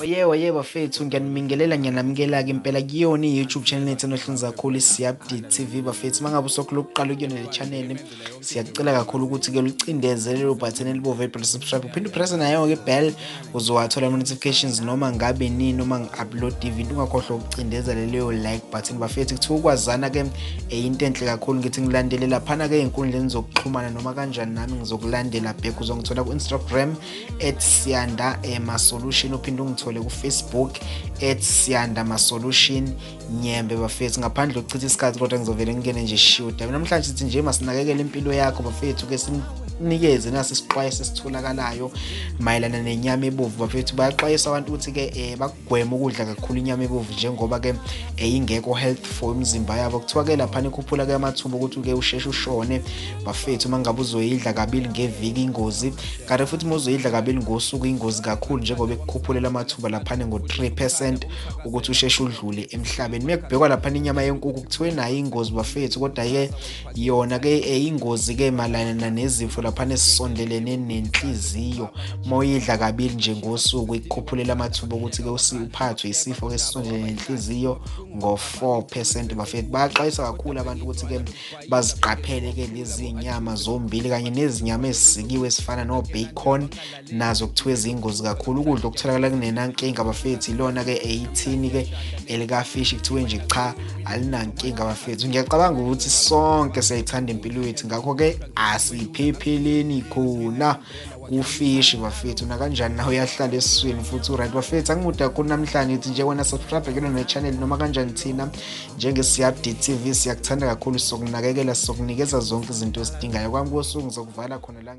Oye oye bafethu, ngiyanibingelela, ngiyanamukela-ke impela kuyona i-YouTube channel yethu enohlonze kakhulu, iSiyabdi TV. Bafethu, uma ngabe usokhu lokuqala kuyona le channel, siyakucela kakhulu ukuthi-ke lucindezele lelo button elibomvu elibhalwe subscribe, uphinde upresse nayo-ke i-bell, uzowathola ama-notifications noma ngabe nini noma ngi-upload ivideo. Ungakhohlwa ukucindezela leyo like button bafethu. Kuthiwa ukwazana-ke into enhle kakhulu. Ngithi ngilandele laphana-ke ey'nkundleni zokuxhumana, noma kanjani nami ngizokulandela back. Uzongithola ku-Instagram @Siyanda Masolution, uphinde ungithole ku-Facebook @SiyandaMasolution Nyembe. Bafethu, ngaphandle kokuchitha isikhathi, kodwa ngizovele ngingene nje shuda. Namhlanje sithi nje masinakekele impilo yakho bafethu, ke sinikeze nasi isixwayiso esitholakalayo mayelana nenyama ebovu. Bafethu, bayaxwayisa abantu ukuthi-ke bakugweme ukudla kakhulu inyama ebovu, njengoba-ke ingekho health for imizimba yabo. Kuthiwa-ke laphana ikhuphula-ke amathuba ukuthi-ke usheshe ushone bafethu uma ngabe uzoyidla kabili ngeviki, ingozi. Kanti futhi uma uzoyidla kabili ngosuku, ingozi kakhulu, njengoba ikukhuphulela amathuba laphana ngo-3% ukuthi usheshe udlule emhlabeni. Uma kubhekwa laphana inyama yenkukhu, kuthiwe nayo ingozi bafethu, kodwa-ke yona-ke ingozi-ke mayelana nezifo laphana esisondelene nenhliziyo. Uma uyidla kabili nje ngosuku, ikukhuphulela amathuba ukuthi-ke uphathwe isifo-ke esisondelene nenhliziyo ngo-4% bafethu. Bayaxwayisa kakhulu abantu ukuthi-ke baziqaphele-ke lezi nyama zombili, kanye nezinyama ezisikiwe ezifana no-bacon, nazo kuthiwe ziyingozi kakhulu. Ukudla okutholakala kunenankinga bafethu ilona-ke eyithini-ke elikafishi, kuthiwe nje cha, alinankinga bafethu. Ngiyacabanga ukuthi sonke siyayithanda impilo yethu, ngakho-ke asiphepheleni khona kufishi bafethu. Nakanjani nawe uyahlala esiswini futhi u-right bafethu. Angimude kakhulu namhlanje, ngithi nje wena subscribe kuyona ne-channel. Noma kanjani thina njenge-Siyabdi TV siyakuthanda kakhulu, sizokunakekela, sizokunikeza zonke izinto ozidingayo. Kwami kosuku ngizokuvala khona la.